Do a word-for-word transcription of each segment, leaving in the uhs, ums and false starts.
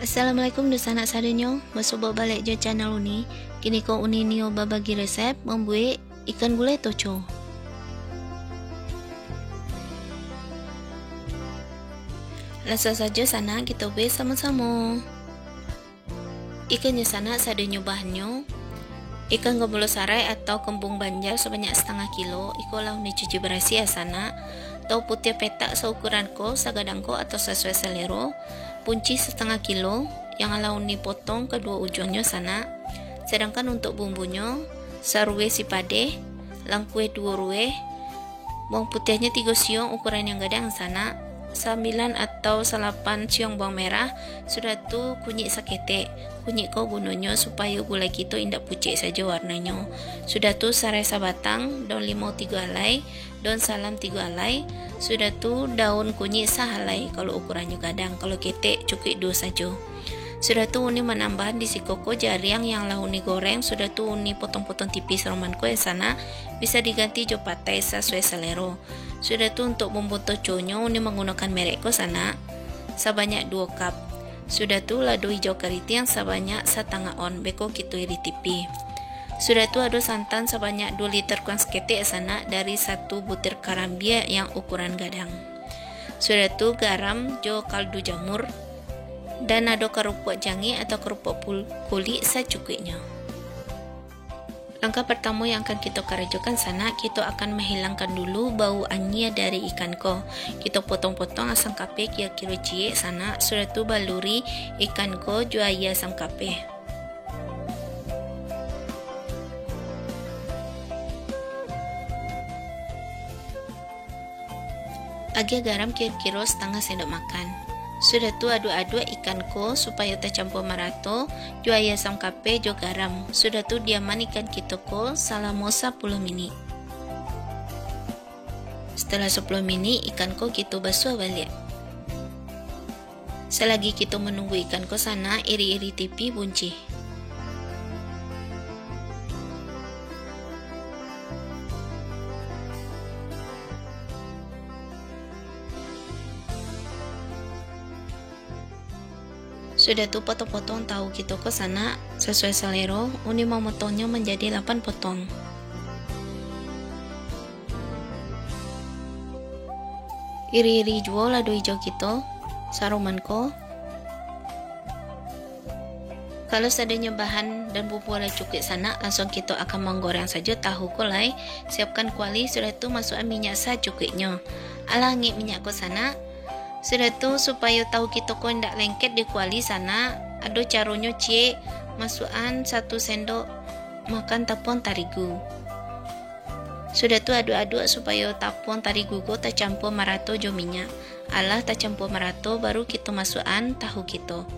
Assalamualaikum dunsanak sadonyo, basuo baliak jo channel Uni. Kini ko Uni nio babagi resep mambuek ikan gulai toco. Lansuang sajo sanak kito buek samo-samo. Ikannyo sanak sadonyo bahannyo, ikan gamulo sarai atau kembung banjar sabanyak satangah kilo, iko lah Uni cuci barasiah sanak. Tahu putiah petak saukuran ko, sagadang ko atau sasuai salero, puncih satangah kilo, yang lah Uni potong kaduo ujuangnyo sanak. Sadangkan untuak bumbunyo, saruweh sipadeh, langkueh duo ruweh, bawang putiahnyo tigo siong ukuran yang gadang sanak, sambilan atau salapan siong bawang merah, sudah tu kunyik saketek. Kunyik ko gunonyo supayo gulai kito indak pucek sajo warnanyo. Sudah tu sarai sabatang, daun limau tigo alai, daun salam tigo alai, sudah tu daun kunyik sahalai kalau ukurannyo gadang, kalau ketek cukuik duo sajo. Sudah tu Uni manambahan di siko ko jariang yang lah Uni goreng, sudah tu Uni potong-potong tipih saroman ko ya sanak, bisa diganti jo patai sasuai salero. Sudah tu untuak bumbu toconyo Uni manggunokan merek ko sanak, sabanyak duo cup. Sudah tu lado ijau karitiang sabanyak satangah on, beko kito iri tipih. Sudah tu ado santan sabanyak duo liter kurang saketek sanak dari satu butir karambia yang ukuran gadang. Sudah tu garam jo kaldu jamur, dan ado karupuak jangek atau karupuak pul-, kulik sacukuiknyo. Langkah partamo yang akan kito karajokan sanak, kito akan mahilangkan dulu bau anyia dari ikan ko. Kito potong-potong asam kapeh kiro-kiro ciek sanak, sudah tu baluri ikan ko jo aia asam kapeh. Agiah garam kiro-kiro satangah sendok makan. Sudah tu aduak-aduak ikan ko supayo tacampua marato jo aia asam kapeh jo garam. Sudah tu diaman ikan kito ko salamo sapuluah minik. Setelah sapuluah minik, ikan ko kito basuah baliak. Salagi kito manunggu ikan ko sanak, iri-iri tipih buncih. Sudah tu potong-potong tahu kito ko sanak, sasuai salero, Uni mamotongnyo manjadi lapan potong. Iri-iri juo lado ijau kito, saroman ko. Kalau sadonyo bahan dan bumbu lah cukuik sanak, lansuang kito akan manggoreng sajo tahu ko lai. Siapkan kuali, sudah tu masuakan minyak sacukuiknyo. Alah angek minyak ko sanak. Sudah tu, supayo tahu kito ko indak lengket di kuali sanak, ado caronyo ciek, masuakan satu sendok makan tapuang tarigu. Sudah tu aduak-aduak supayo tapuang tarigu ko tacampua marato jo minyak. Alah tacampua marato, baru kito masuakan tahu kito.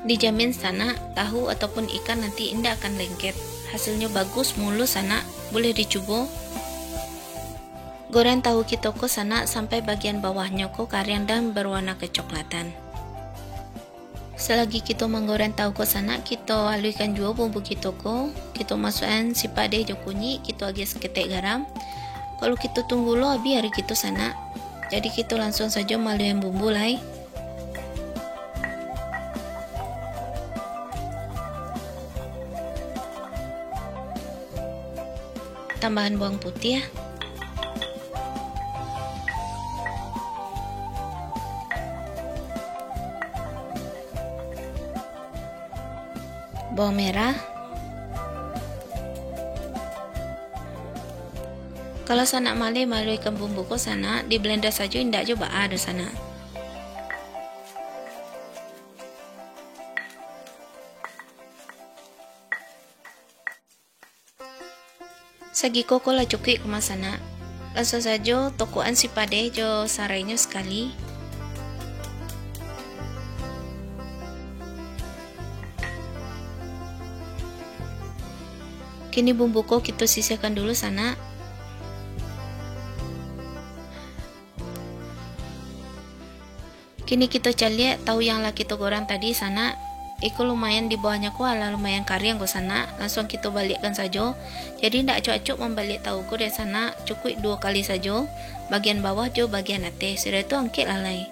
Dijamin sanak, tahu ataupun ikan nanti indak akan lengket. Hasilnyo bagus, mulus sanak, buliah dicubo. Goreng tahu kito ko sanak sampai bagian bawahnyo ko kariang dan baruwarna kecoklatan. Salagi kito manggoreng tahu ko sanak, kito aluihkan juo bumbu kito ko. Kito masuakan sipadeh jo kunyik, kito agiah saketek garam. Kalau kito tunggu lo, abih ari kito sanak. Jadi kito lansuang sajo maaluihan bumbu lai. Tambahan bawang putiah. Bawang merah. Kalau sanak maleh maaluikan bumbu ko sanak, di blender sajo indak jo baa doh sanak. Sagiko ko lah cukuik ko mah sanak. Lansuang sajo tokokan sipadeh jo sarainyo sakali. Kini bumbu ko kito sisihkan dulu sanak. Kini kito caliak tahu yang lah kito goreng tadi sanak. Iko lumayan di bawahnyo ko alah lumayan kariang ko sanak. Lansuang kito baliakkan sajo. Jadi ndak acok-acok mambaliak tahu ko dek sanak. Cukuik duo kali sajo. Bagian bawah jo bagian ateh. Sudah tu angkek lah lai.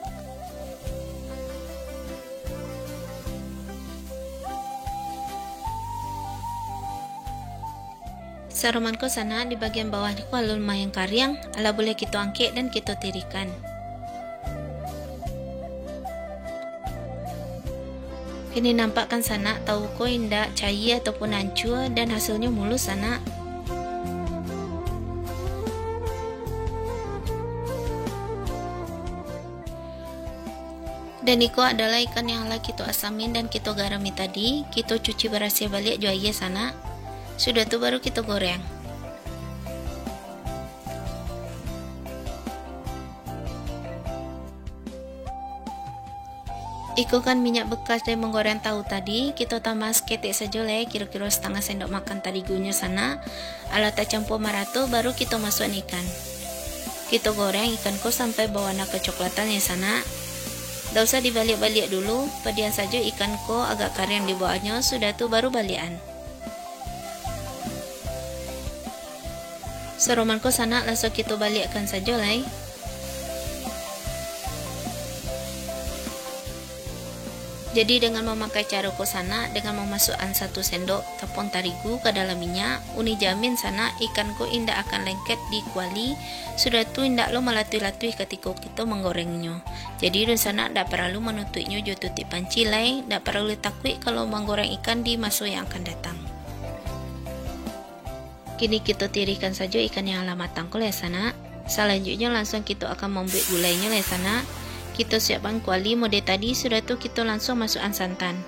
Saroman ko sanak, di bagian bawah ko alun lumayan kariang, alah buliah kito angkek dan kito tirikan. Kini nampak kan sanak, tahu ko indak cair ataupun ancua, dan hasilnyo mulus sanak. Dan iko adalah ikan yang lah kito asamin dan kito garami tadi, kito cuci barasiah baliak jo aia sanak. Sudah tu baru kito goreng. Iko kan minyak bekas dari manggoreng tahu tadi, kito tambah saketek sajo lai, kiro-kiro satangah sendok makan tarigunyo sanak. Alah tacampua marato, baru kito masuakan ikan. Kito goreng ikan ko sampai bawarna kecoklatan ya sanak. Dak usah dibaliak-baliak dulu, padian sajo ikan ko agak kariang di bawahnyo, sudah tu baru baliakan. Saroman ko sanak, langsung kito baliakkan sajo lai. Jadi dengan mamakai caro ko sanak, dengan mamasuakan satu sendok tapung tarigu ka dalam minyak, Uni jamin sanak, ikan ko indak akan lengket di kuali, sudah tu indak lo malatuih-latuih katiko kito manggorengnyo. Jadi dunsanak dak paralu manutuiknyo jo tutuik panci lai, dak paralu takuik kalau manggoreng ikan di maso yang akan datang. Kini kito tirikan sajo ikan yang lah matang ko lai sanak. Salanjuiknyo langsung kito akan mambuek gulainyo lai sanak. Kito siapkan kuali model tadi, sudah tu kito langsung masuakan santan.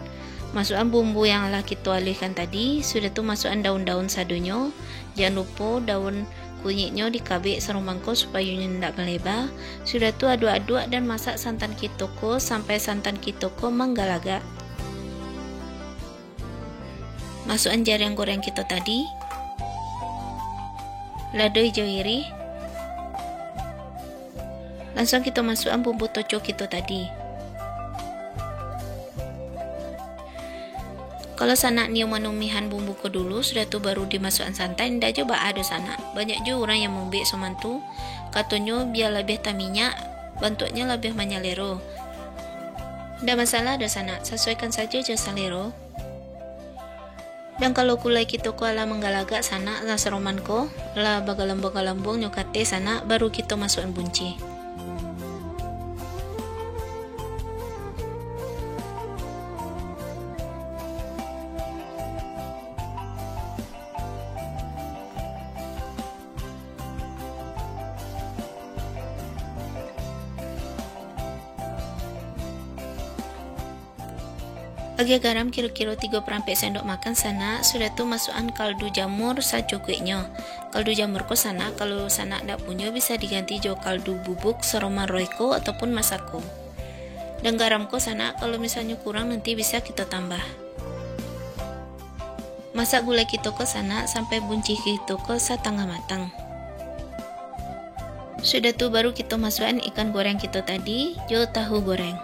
Masuakan bumbu yang lah kito aluihkan tadi, sudah tu masuakan daun-daun sadonyo. Jan lupo daun kunyiknyo dikabek saromang ko supayo inyo indak maleba. Sudah tu aduak-aduak dan masak santan kito ko sampai santan kito ko manggalagak. Masuakan jariang goreng kito tadi, lado ijo irih, langsung kito masuakan bumbu toco kito tadi. Kalau sanak nio manumihan bumbu ko dulu, sudah tu baru dimasuakan santan, indak jo baa doh sanak. Banyak jo urang yang mambuek samantu, katonyo bia labiah taminyak, bantuaknyo labiah manyalero. Ndak masalah doh sanak, sasuaikan sajo jo salero. Dan kalau gulai kito ko alah manggalagak sanak, lah saroman ko, lah bagalambuang-galambuang nyo kateh sanak, baru kito masuakan bunci. Agiah garam kiro-kiro tigo parampek sendok makan sanak, sudah tu masuakan kaldu jamur sacukuiknyo. Kaldu jamur ko sanak, kalau sanak dak punyo, bisa diganti jo kaldu bubuk, saroman Royco, ataupun Masako. Dan garam ko sanak, kalau misalnyo kurang, nanti bisa kito tambah. Masak gulai kito ko sanak sampai bunci kito ko satangah matang. Sudah tu baru kito masuakan ikan goreng kito tadi jo tahu goreng.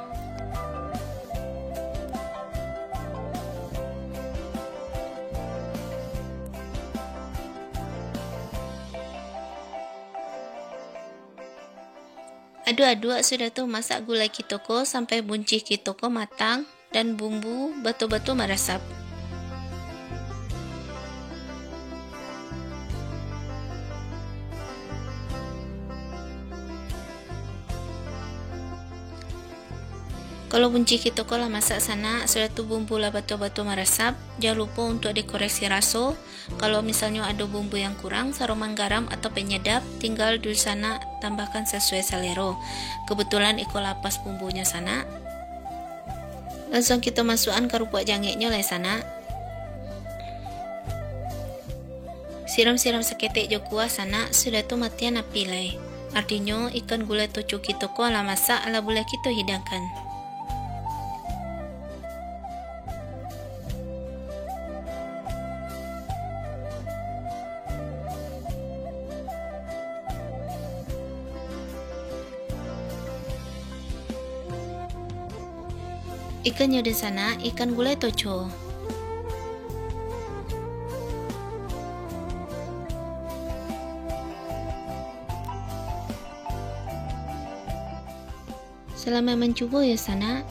Aduak-aduak sudah tu, masak gulai kito ko sampai bunci kito ko matang dan bumbu batul-batul marasap. Kalau bunci kito ko lah masak sanak, sudah tu bumbu lah batul-batul marasap, jan lupo untuak dikoreksi raso. Kalau misalnyo ado bumbu yang kurang, saroman garam atau penyedap, tinggal dunsanak tambahkan sasuai salero. Kebetulan iko lah pas bumbunyo sanak. Langsung kito masuakan karupuak jangeknyo lai sanak. Siram-siram saketek jo kuah sanak, sudah tu matian api lai. Artinyo, ikan gulai toco kito ko lah masak, lah buliah kito hidangkan. Ikannyo dunsanak, ikan gulai toco. Salamaik mancubo yo sanak.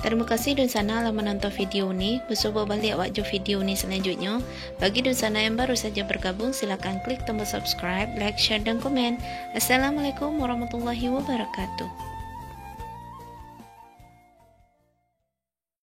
Tarimo kasih dunsanak lah manonton video ni. Basuo baliak awak jo video ni salanjuiknyo. Bagi dunsanak yang baru saja bergabung, silakan klik tombol subscribe, like, share, dan komen. Assalamualaikum warahmatullahi wabarakatuh.